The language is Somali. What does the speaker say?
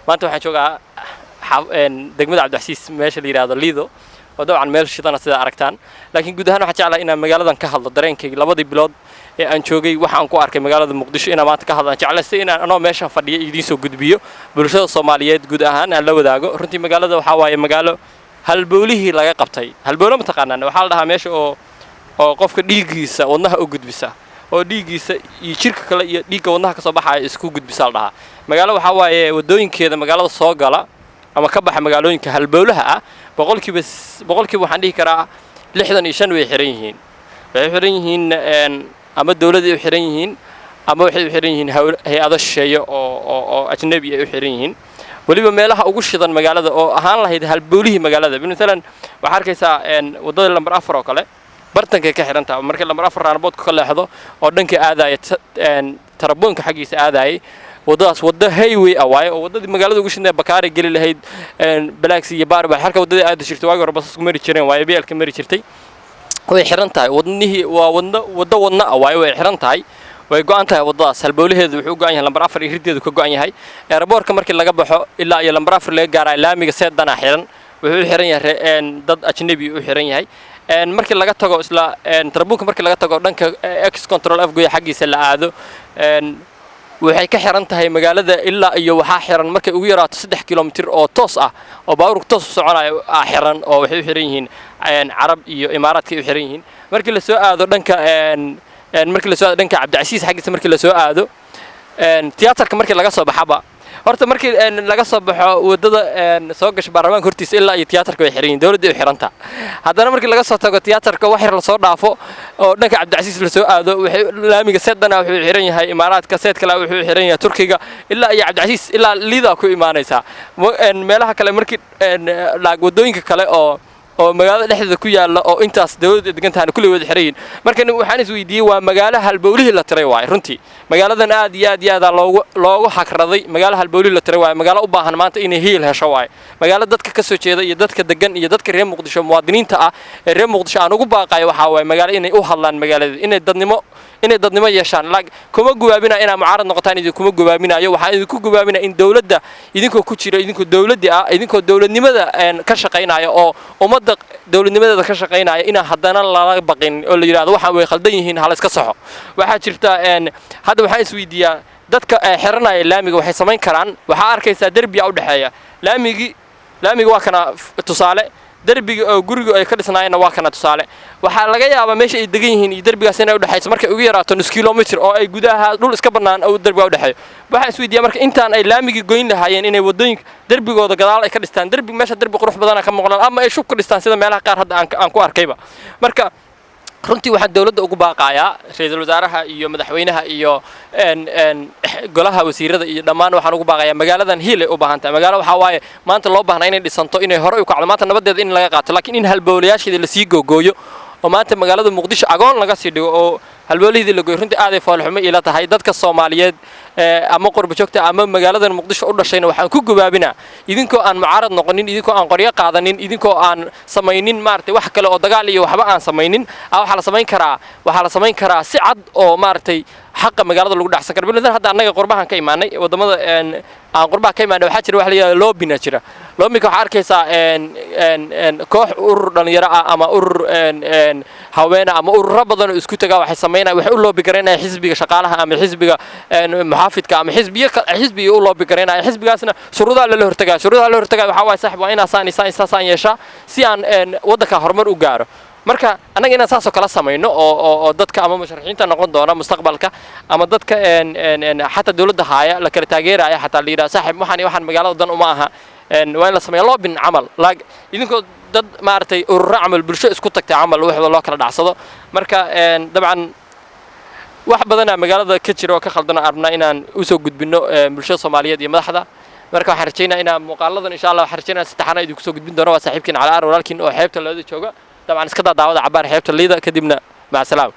Maanta waxaan joogaa degmada Cabdicasiis, meesha la yidhaahdo Liido, oo dabcan meel shidana sidaa aragtaan. Laakiin guud ahaan waxaan jeclahay inaan magaaladan ka hadlo dareenkayga 2dii bilood ee aan joogay, waxa aan ku arkay magaalada Muqdisho inaan maanta ka hadlo aan jeclay, si inaan anoo meeshan fadhiya idiin soo gudbiyo, bulshada Soomaaliyeed guud ahaan aan la wadaago. Runtii magaalada waxaa waaye magaalo halbowlihii laga qabtay. Halbowle ma taqaanaan? Waxaa la dhahaa meesha oo qofka dhiiggiisa wadnaha u gudbisa, oo dhiiggiisa iyo jirka kale iyo dhiigga wadnaha ka soo baxaya isku gudbisa la dhahaa. Magaalo waxaa waaye waddooyinkeeda magaalada soo gala ama ka baxa magaalooyinka halbowlaha ah boqolkiiba waxaan dhihi karaa 65 way xiran yihiin. Waxay xiran yihiin ama dowladday u xiran yihiin ama waxay u xiran yihiin hay-ado shisheeye oo ajnabi ay u xiran yihiin. Weliba meelaha ugu shidan magaalada oo ahaan lahayd halbowlihii magaalada, maalan waxaa arkaysaa waddada lambar 4 oo kale bartankay ka xiran tahay. Markii lambar 4 roundabout-ka ka leexdo oo dhanka aadaya taraboonka xaggiisa aadayay, waddadaas waddo highway ah waaye, oo waddadii magaalada ugu shidnay Bakaari geli lahayd, Balaaksi iyo Baarba, halka waddadii aadi jirtay waagi hore basasku mari jireen waaye, BLka mari jirtay, way xiran tahay. Wadnihii waa wadno, waddo wadna ah waaye, way xiran tahay, way go'an tahay waddadaas. Halbowlaheedu wuxuu u go'an yahay lambar 4 iyo riddeedu ka go'an yahay. Airport-ka markii laga baxo ilaa iyo lambar 4 laga gaarayo, laamiga seedanaa xiran, wuxuu u xiran yahay dad ajnabi u xiran yahay. Markii laga tago isla tarabuunka, markii laga tago dhanka ex control Afgoya xaggiisa la aado, waxay ka xiran tahay magaalada ilaa iyo waxaa xiran markay ugu yaraato 3 kilomitir oo toos ah oo baabuurka toos u soconayo aa xiran, oo waxay u xiran yihiin Carab iyo Imaaraadka ay u xiran yihiin. Markii la soo aado dhanka markii la soo aado dhanka Cabdicasiis xaggiisa, markii la soo aado tiyaatarka, markii laga soo baxaba, horta markii laga soo baxo waddada soo gasha baarlamaanka hortiisa ilaa iyo tiyaatarka, way xiran yihiin, dowladda ay u xirantaa. Haddana markii laga soo tago tiyaatarka, wax yar lasoo dhaafo oo dhanka Cabdicasiis lasoo aado, waxay laamiga seedana wuxuu xiran yahay Imaaraadka, seed kale wuxuu xiran yahay Turkiga, ilaa iyo Cabdicasiis ilaa Liida ku imaanaysaa. Meelaha kale markii waddooyinka kale oo magaalada dhexdeeda ku yaalla oo intaas dawladda degan tahana, kulli wada xiran yihiin. Marka waxaan is weydiiyey, waa magaalo halbowlihii la tiray waaye. Runtii magaaladan aad iyo aad iyo aad loogu hagraday. Magaalo halbowlihii la tiray waaye, magaalo u baahan maanta inay hiil hesho waaye. Magaalo dadka ka soo jeeda iyo dadka degan iyo dadka reer Muqdisho, muwaadiniinta ah ee reer Muqdisho aan ugu baaqayo waxaa waaye magaalo inay u hadlaan magaalada, inay dadnimo yeeshaan. Kuma gubaabina inaa mucaarad noqotaan, idinkuma gubaabinayo. Waxaan idinku gubaabinaa in dowladda idinkoo ku jira, idinkoo dowladdii ah, idinkoo dowladnimada ka shaqaynaya oo ummadda dowladnimadeeda ka shaqaynaya, inaan haddana lala baqin oo la yidhahdo waxaan way khaldan yihiin, hala iska saxo. Waxaa jirta hadda waxaan isweydiiyaa, dadka xiranaya laamiga waxay samayn karaan. Waxaa arkaysaa derbiya u dhexeeya laamigii. Laamiga waa kana tusaale, derbiga oo guriga ay ka dhisnaayeenna waa kana tusaale. Waxaa laga yaabaa meesha ay degan yihiin iyo derbigaas inay udhexayso markay ugu yaraato nus kilomitr, oo ay gudaha dhul iska bannaan oo derbiga udhexeeyo. Waxaan isweydiiyaa marka, intaan ay laamigii goyn lahaayeen, inay waddooyinka derbigooda gadaal ay ka dhistaan derbi, meesha derbi qurux badana ka muuqdaan, ama ay shub ka dhistaan sida meelaha qaar hadda aan ku arkayba. Marka runtii waxaan dowladda ugu baaqayaa, ra-iisul wasaaraha iyo madaxweynaha iyo golaha wasiirada iyo dhammaan, waxaan ugu baaqayaa magaaladan hiil ay u baahan tahay. Magaalo waxaa waaye maanta loo baahnaa inay dhisanto, inay hore u kacdo, maanta nabadeeda in laga qaato. Laakiin in halbowlayaasheeda lasii googooyo oo maanta magaalada Muqdisho agoon laga sii dhigo oo halbowlihii la gooyo, runtii aaday foolxumo iila tahay. Dadka Soomaaliyeed ama qurba joogta ama magaaladan Muqdisho u dhashayna waxaan ku gubaabinaa, idinkoo aan mucaarad noqonin, idinkoo aan qoryo qaadanin, idinkoo aan samaynin maaragtay wax kale oo dagaal iyo waxba aan samaynin, waxaa la samayn karaa si cad oo maaragtay xaqa magaalada lagu dhacsan karo. Biladan hadda annaga qurbahan ka imaanay, waddamada aan qurbaha ka imaanay, waxaa jira wax la yidhahdo lobbying jira. Lobbying-ka waxaa arkaysaa koox urur dhalinyaro ah ama urur haweena ama ururo badan oo isku tagaa, waxay samaynaya, waxay u lobby garaynaya xisbiga shaqaalaha ama xisbiga muxaafidka ama xisbiyo, xisbiga u lobby garaynaya. Xisbigaasna shuruudaha lala hortagaya. Shuruudaha lala hortagaya waxaa waaye, saaxib, waa inaa saan saan saan yeeshaa si aan waddanka horumar u gaaro. Marka annaga inaan saasoo kala samayno oo dadka ama musharaxiinta noqon doona mustaqbalka ama dadka xataa dowladda haaya la kala taageeraya, xataa la yidhaha, saaxib, waxaan iyo waxaan magaalada dan uma aha. Waa in la sameeya lobbying camal, idinkoo dad maaragtay ururo camal, bulsho isku tagtay camal, waxda loo kala dhacsado. Marka dabcan wax badanaa magaalada ka jira oo ka khaldana arabnaa inaan usoo gudbino bulshada Soomaaliyeed iyo madaxda. Marka waxaan rajaynaa inaan muuqaaladan, insha Allah, waxaan rajaynaa saddexaana idinku soo gudbin doono. Waa saaxiibkiin Cala Aar, walaalkiin oo xeebta Liida jooga. Dabcan iska daadaawada cabaar xeebta Liida, kadibna maca salaama.